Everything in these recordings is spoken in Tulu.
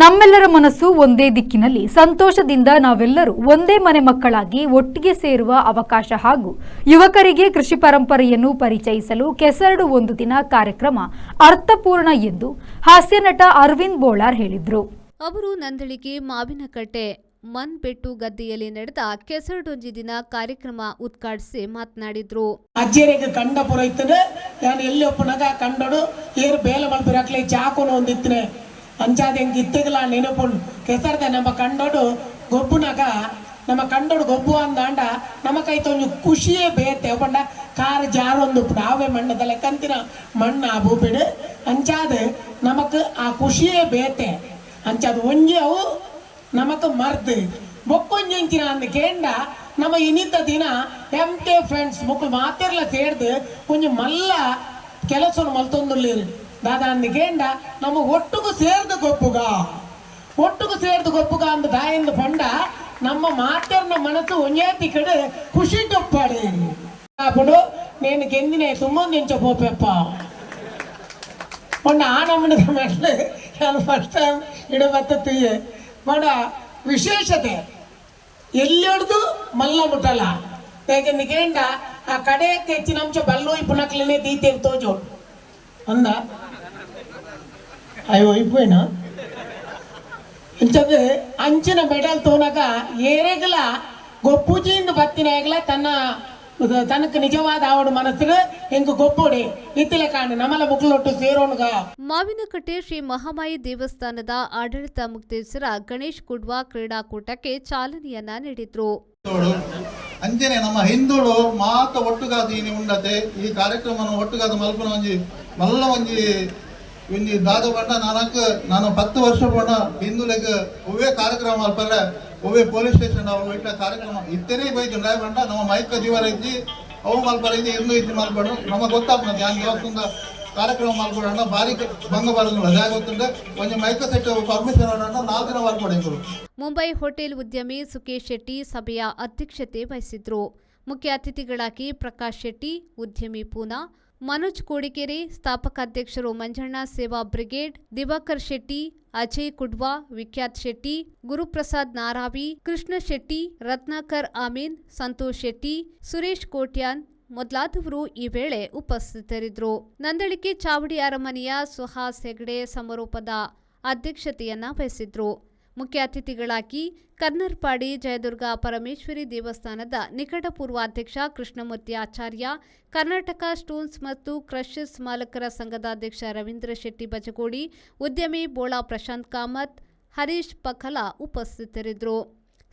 ನಮ್ಮೆಲ್ಲರ ಮನಸ್ಸು ಒಂದೇ ದಿಕ್ಕಿನಲ್ಲಿ ಸಂತೋಷದಿಂದ ನಾವೆಲ್ಲರೂ ಒಂದೇ ಮನೆ ಮಕ್ಕಳಾಗಿ ಒಟ್ಟಿಗೆ ಸೇರುವ ಅವಕಾಶ ಹಾಗೂ ಯುವಕರಿಗೆ ಕೃಷಿ ಪರಂಪರೆಯನ್ನು ಪರಿಚಯಿಸಲು ಕೆಸರಡು ಒಂದು ದಿನ ಕಾರ್ಯಕ್ರಮ ಅರ್ಥಪೂರ್ಣ ಎಂದು ಹಾಸ್ಯ ನಟ ಅರವಿಂದ್ ಬೋಳಾರ್ ಹೇಳಿದರು. ಅವರು ನಂದಳಿಕೆ ಮಾವಿನಕಟ್ಟೆ ಮನ್ಬೆಟ್ಟು ಗದ್ದೆಯಲ್ಲಿ ನಡೆದ ಕೆಸರಡೊಂಜಿ ದಿನ ಕಾರ್ಯಕ್ರಮ ಉದ್ಘಾಟಿಸಿ ಮಾತನಾಡಿದ್ರು. ಅಜ್ಜೆರೆಗ್ ಕಂಡ ಪುರೈತದೆ. ಯಾನ್ ಎಲ್ಲಿ ಒಪ್ಪುನಗ ಕಂಡೊಡು ಏರ್ ಬೇಲೆ ಮಲ್ಪುರಕ್ಲೆ ಚಾಕುನು ಒಂದಿತ್ತನೆ. ಅಂಚಾದ ಎಂಕ್ ಇತ್ತೆಗ್ಲ ನೆನಪುಂಡು. ಕೆಸರ್ದ ನಮ್ಮ ಕಂಡೊಡು ಗೊಬ್ಬುನಗ, ನಮ್ಮ ಕಂಡೊಡು ಗೊಬ್ಬು ಅಂದಾಂಡ ನಮ್ಮ ಕೈತ ಒಂಜಿ ಖುಷಿಯೇ ಬೇತೆ. ಪಂಡ ಕಾರ್ ಜಾರೊಂದು ಉಪ್ಪುಂಡು. ಆವೇ ಮಣ್ಣದ ಲೆಕ್ಕಂತಿನ ಮಣ್ಣು ಆ ಭೂಪಿಡ್. ಅಂಚಾದ ನಮಕ್ ಆ ಖುಷಿಯೇ ಬೇತೆ. ಅಂಚಾದ ಒಂಜಿ ಅವು ನಮಕ್ ಮರ್ದ್. ಬೊಕ್ಕೊಂಜಿ ಎಂಚಿನ ಅಂದ್ ಕೇಂಡ, ನಮ್ಮ ಇನಿತ ದಿನ ಎಂ ಕೆ ಫ್ರೆಂಡ್ಸ್ ಮೊಕುಲು ಮಾತೆರ್ಲ ಸೇರ್ದ್ ಒಂಜಿ ಮಲ್ಲ ಕೆಲಸನು ಮಲ್ತೊಂದುಲ್ಲೆರ್. ದಾದ ಅಂದ್ ಕೇಂಡ, ನಮ್ಮ ಒಟ್ಟುಗು ಸೇರ್ದ್ ಗೊಬ್ಬುಗ. ಒಟ್ಟುಗು ಸೇರ್ದ್ ಗೊಬ್ಬುಗ ಅಂದ್ ದಾಯೆಂದ್ ಪಂಡ, ನಮ್ಮ ಮಾತೆರ್ನ ಮನಸ್ಸು ಒಂಜೇ ತಿಕ್ಕಡ್ ಖುಷಿ ಉಪ್ಪಡ್. ಅప్పుడు నేను ಗೆಂದಿನೆ ತುಂಬೊಂದು ಪೋಪೆಪ್ಪ ಪಂಡ ಆ ನಮ್ಮನೆ ಮೆಟ್ಲು ನಾನು ಫಸ್ಟ್ ಟೈಮ್ ಇಡ ಬತ್ತ ತುಯ್ಯೆ. ಪಂಡ ವಿಶೇಷತೆ ಎಲ್ಲಿಡ್ದು ಮಲ್ಲ ಮುಟ್ಟಲ್ಲ. ಯಾಕೆಂದು ಕೇಂಡ, ಆ ಕಡೆಯಕ್ಕೆ ಹೆಚ್ಚಿನ ಅಂಶ ಬಲ್ಲೋಯಿ ಪುನಕ್ಲನೆ ದೀತೆ ತೋಜೋಡು ಅಂದ. ಅಯ್ಯೋ, ಇಪ್ಪೇನ ಅಂಚದ ಅಂಚಿನ ಮೆಡಲ್ ತೋನಗ ಏರೆಗ್ಲ ಗೊಪ್ಪುಜಿಯಿಂದ ಬತ್ತಿನಾಗಲ ತನ್ನ ತನಕ್ ನಿಜವಾದ ಆವಡು ಮನಸ್ಸು ಎಂಕ್ ಗೊಪ್ಪೊಡೆ ಇತ್ತಿಲೆ ಕಾಂಡು ನಮಲ ಮುಕ್ಲೊಟ್ಟು ಸೇರೋಣಗ. ಮಾವಿನಕಟ್ಟೆ ಶ್ರೀ ಮಹಾಮಾಯಿ ದೇವಸ್ಥಾನದ ಆಡಳಿತ ಮುಕ್ತೇಸರ ಗಣೇಶ್ ಕುಡ್ವಾ ಕ್ರೀಡಾಕೂಟಕ್ಕೆ ಚಾಲನೆಯನ್ನ ನೀಡಿದ್ರು. ಅಂಚನೆ ನಮ್ಮ ಹಿಂದೂಳು ಮಾತ ಒಟ್ಟುಗಾದ ಇನಿ ಉಂಡತೆ. ಈ ಕಾರ್ಯಕ್ರಮನ ಒಟ್ಟುಗಾದ ಮಲ್ಪುನ ಒಂಜಿ ಮಲ್ಲ ಒಂಜಿ ಒಂಜಿ ದಾದ ಪಂಡ, ನಾನಕ್ ನಾನು 10 ವರ್ಷ ಪಂಡ ಹಿಂದೂಲೆಗ್ ಒವ್ವೇ ಕಾರ್ಯಕ್ರಮ ಮಲ್ಪರೆ, ಒವ್ವೇ ಪೊಲೀಸ್ ಸ್ಟೇಷನ್ ಅವು ಇಟ್ಟ ಕಾರ್ಯಕ್ರಮ ಇತ್ತೇನೆ ಬೈದು ಪಂಡ, ನಮ್ಮ ಮೈಕ್ ದಿವರ ಇಜ್ಜಿ, ಅವು ಮಲ್ಪರ ಇಜ್ಜಿ, ಇಂದು ಇಜ್ಜಿ ಮಲ್ಪಡು. ನಮಗೆ ಗೊತ್ತಾಪುನ ಯಾನ್ ದೇವಸ್ಥಾನದ ಕಾರ್ಯಕ್ರಮ ಮಲ್ಪಡೋಣ ಬಾರಿ ಭಂಗ ಬರೋದಿಲ್ಲ. ಜಾಗ ಗೊತ್ತುಂಡೆ ಒಂಜಿ ಮೈಕ್ ಸೆಟ್ ಪರ್ಮಿಷನ್ 4 ದಿನ ಮಲ್ಪಡು ಎಂಕುಲು. ಮುಂಬೈ ಹೋಟೆಲ್ ಉದ್ಯಮಿ ಸುಕೇಶ್ ಶೆಟ್ಟಿ ಸಭೆಯ ಅಧ್ಯಕ್ಷತೆ ವಹಿಸಿದ್ರು. ಮುಖ್ಯ ಅತಿಥಿಗಳಾಗಿ ಪ್ರಕಾಶ್ ಶೆಟ್ಟಿ, ಉದ್ಯಮಿ ಪೂನಾ, ಮನೋಜ್ ಕೋಡಿಕೆರೆ, ಸ್ಥಾಪಕಾಧ್ಯಕ್ಷರು ಮಂಜಣ್ಣ ಸೇವಾ ಬ್ರಿಗೇಡ್, ದಿವಾಕರ್ ಶೆಟ್ಟಿ, ಅಜಯ್ ಕುಡ್ವಾ, ವಿಖ್ಯಾತ್ ಶೆಟ್ಟಿ, ಗುರುಪ್ರಸಾದ್ ನಾರಾವಿ, ಕೃಷ್ಣ ಶೆಟ್ಟಿ, ರತ್ನಾಕರ್ ಆಮೀನ್, ಸಂತೋಷ್ ಶೆಟ್ಟಿ, ಸುರೇಶ್ ಕೋಟ್ಯಾನ್ ಮೊದಲಾದವರು ಈ ವೇಳೆ ಉಪಸ್ಥಿತರಿದ್ದರು. ನಂದಳಿಕೆ ಚಾವಡಿ ಅರಮನೆಯ ಸುಹಾಸ್ ಹೆಗಡೆ ಸಮಾರೋಪದ ಅಧ್ಯಕ್ಷತೆಯನ್ನ ವಹಿಸಿದ್ರು. ಮುಖ್ಯ ಅತಿಥಿಗಳಾಗಿ ಕರ್ನರ್ಪಾಡಿ ಜಯದುರ್ಗ ಪರಮೇಶ್ವರಿ ದೇವಸ್ಥಾನದ ನಿಕಟಪೂರ್ವಾಧ್ಯಕ್ಷ ಕೃಷ್ಣಮೂರ್ತಿ ಆಚಾರ್ಯ, ಕರ್ನಾಟಕ ಸ್ಟೋನ್ಸ್ ಮತ್ತು ಕ್ರಷರ್ಸ್ ಮಾಲಕರ ಸಂಘದ ಅಧ್ಯಕ್ಷ ರವೀಂದ್ರ ಶೆಟ್ಟಿ ಬಜಗೋಡಿ, ಉದ್ಯಮಿ ಬೋಳಾ ಪ್ರಶಾಂತ್ ಕಾಮತ್, ಹರೀಶ್ ಪಖಲ ಉಪಸ್ಥಿತರಿದ್ದರು.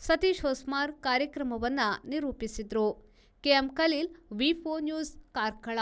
ಸತೀಶ್ ಹೊಸ್ಮಾರ್ ಕಾರ್ಯಕ್ರಮವನ್ನು ನಿರೂಪಿಸಿದರು. KM Khaleel, V news, Karkala.